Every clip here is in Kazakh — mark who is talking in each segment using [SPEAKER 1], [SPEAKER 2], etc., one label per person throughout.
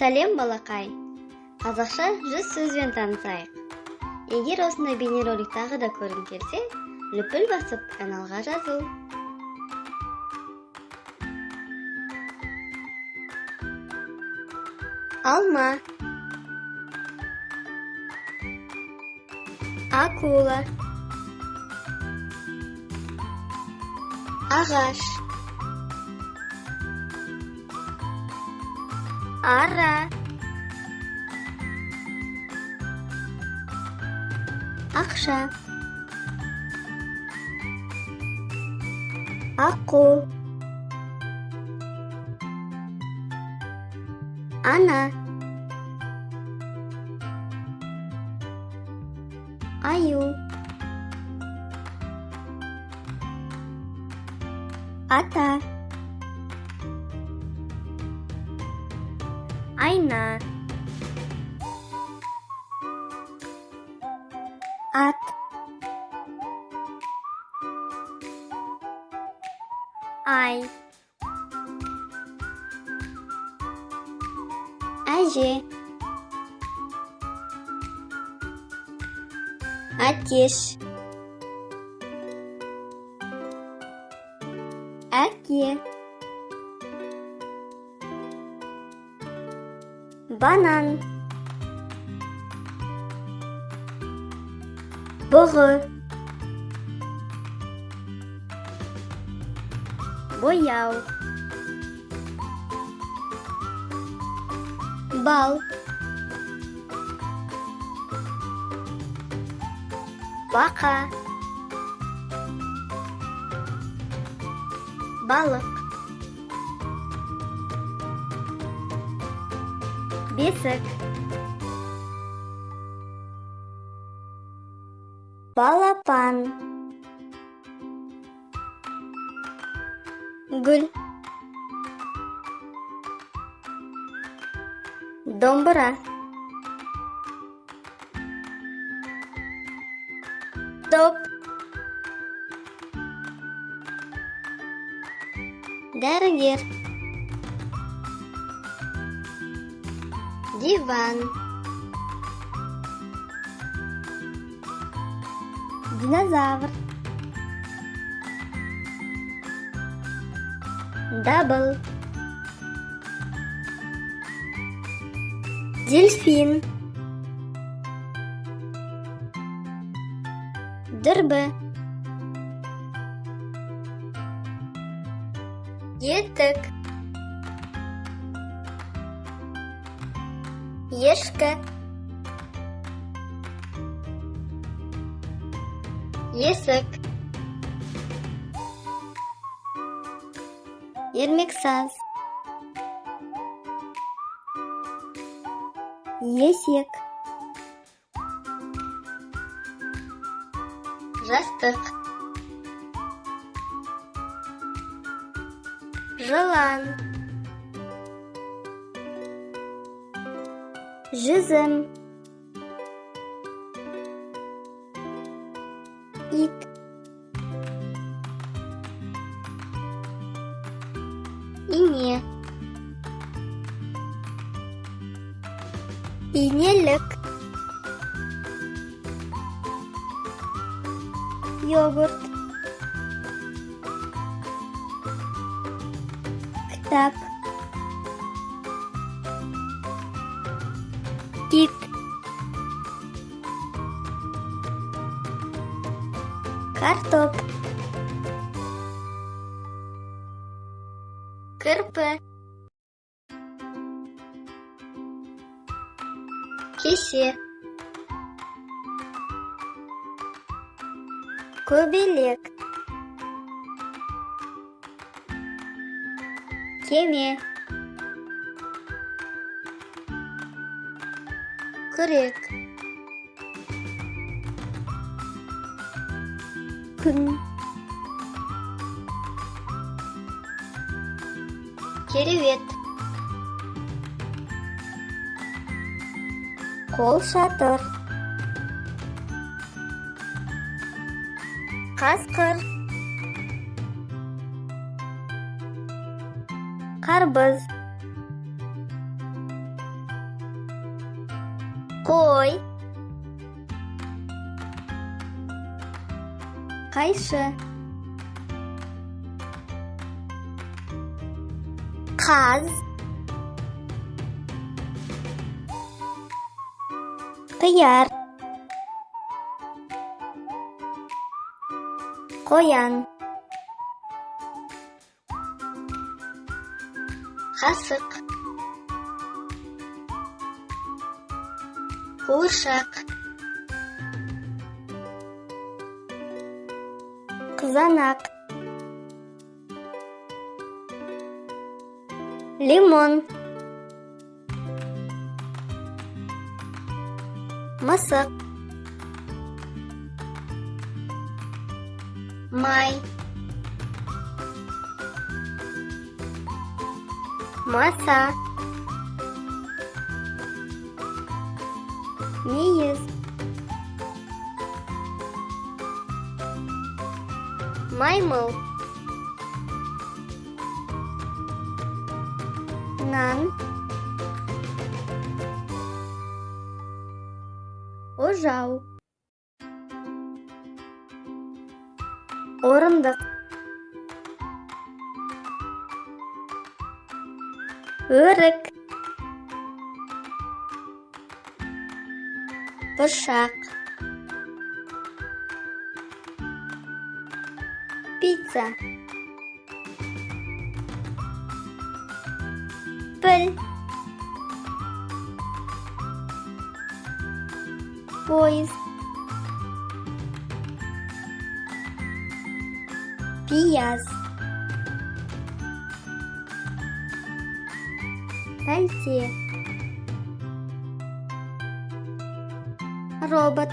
[SPEAKER 1] Сәлем, балақай! Қазақша 100 сөзбен танысайық. Егер осындай бейнеролик тағы да көргің келсе, лүпіл басып каналға жазыл. Алма. Акула. Ағаш. Ара. Ақша. Аққу. Ана. Аю. Ата. Айна. Ат. Ай. Әже. Әтеш. Әке. Банан. Бұғы. Бояу. Бал. Бақа. Балық. Бесік. Балапан. Гүл. Домбыра. Доп. Дәрігер. Диван. Динозавр. Дабыл. Дельфин. Дүрбі. Етік. Ешкі. Есік. Ермексаз. Есек. Жастық. Жылан. Жүзім. Ит. Ине. Инелік. Йогурт. Кітап. Кит. Картоп. Кірпі. Кесе. Көбелек. Кеме. Күрек. Күн. Кереует. Қолшатыр. Қасқыр. Қарбыз. Қой. Қайшы. Қаз. Қияр. Қоян. Қасық. Қуыршақ. Қызанақ. Лимон. Мысық. Май. Маса. Мейіз. Маймыл. Нан. Ожау. Орындық. Өрік. Пышақ. Пицца. Піл. Пойыз. Пияз. Пәлте. Робот.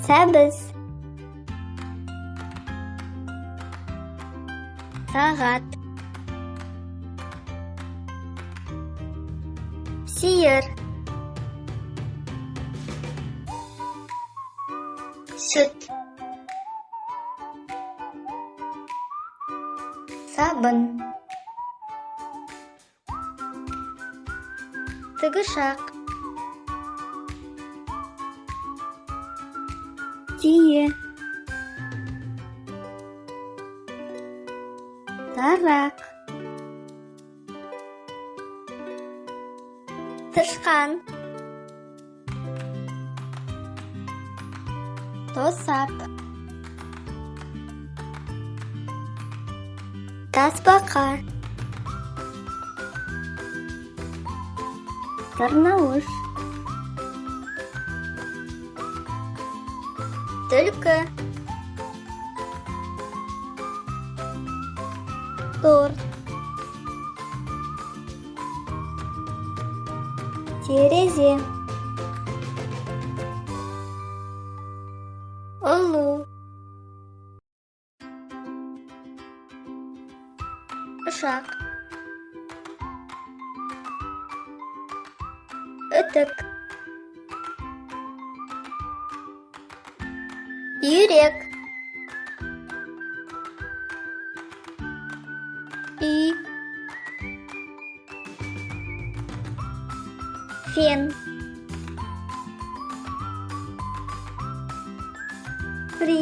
[SPEAKER 1] Сәбіз. Сағат. Сиыр. Сүт. Сабын. Тікұшақ. Түйе. Тарақ. Тышқан. Тосап. Тасбақа. Тырнауыш. Түлкі. Торт. Терезе. Ұлу. Ұшақ. Үтік. Үйрек. Үй. Фен. Фри.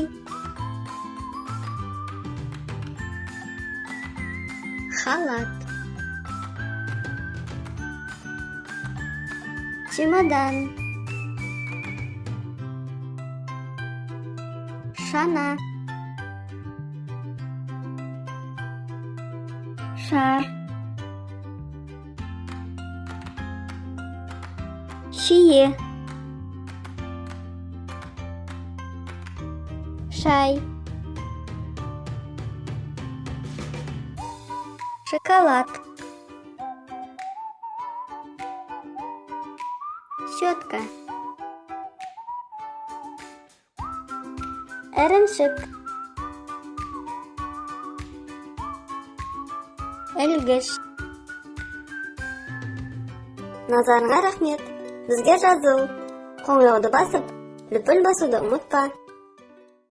[SPEAKER 1] Халат. Чемодан. Шана. Шар. Шие. Шай. Шоколад. Щетка. Ірімшік. Ілгіш. Назарыңа рахмет. Бізге жазыл. Қоңырауды басып, лүпіл басуды ұмытпа.